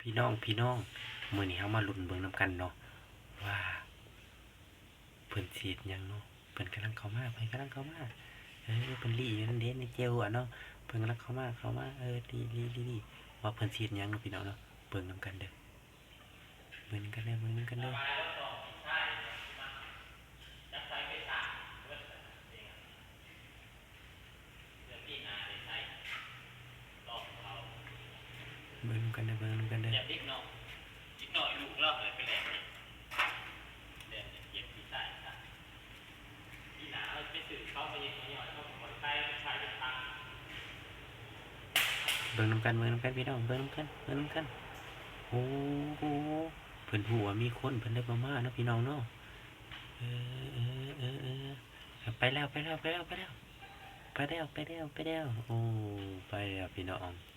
ພີ່ນ້ອງ ພີ່ນ້ອງ ມື້ນີ້ເຮົາມາລຸ້ນເບິ່ງນຳກັນເນາະ ວ່າເພິ່ນຊິເຮັດຫຍັງເນາະ. ເພິ່ນກຳລັງເຂົ້າມາ ເພິ່ນກຳລັງເຂົ້າມາ. ເອີ ເພິ່ນລີ້ຢູ່ນັ້ນເດ້ ໃນແຈຫົວເນາະ. ເພິ່ນກຳລັງເຂົ້າມາ ເຂົ້າມາ. ເອີ ລີ້ ລີ້ ລີ້ ລີ້ ວ່າເພິ່ນຊິເຮັດຫຍັງເນາະ ພີ່ນ້ອງເນາະ. ເບິ່ງນຳກັນເດີ ເບິ່ງນຳກັນເດີ ເບິ່ງນຳກັນເດີ. ເບິ່ງນຳກັນເດີ ເບິ່ງນຳກັນເດີ. ເບິ່ງນຳກັນ ເບິ່ງນຳກັນ ພີ່ນ້ອງ ເບິ່ງນຳກັນ ເບິ່ງນຳກັນ. ໂອ້ ເພິ່ນຮູ້ວ່າມີຄົນ ເພິ່ນເລີຍບໍ່ມາເນາະ ພີ່ນ້ອງເນາະ. ເອີ ເອີ ເອີ ເອີ ໄປແລ້ວ ໄປແລ້ວ ໄປແລ້ວ ໄປແລ້ວ ໄປແລ້ວ ໄປແລ້ວ ໄປແລ້ວ. ໂອ້ ໄປແລ້ວ ພີ່ນ້ອງ.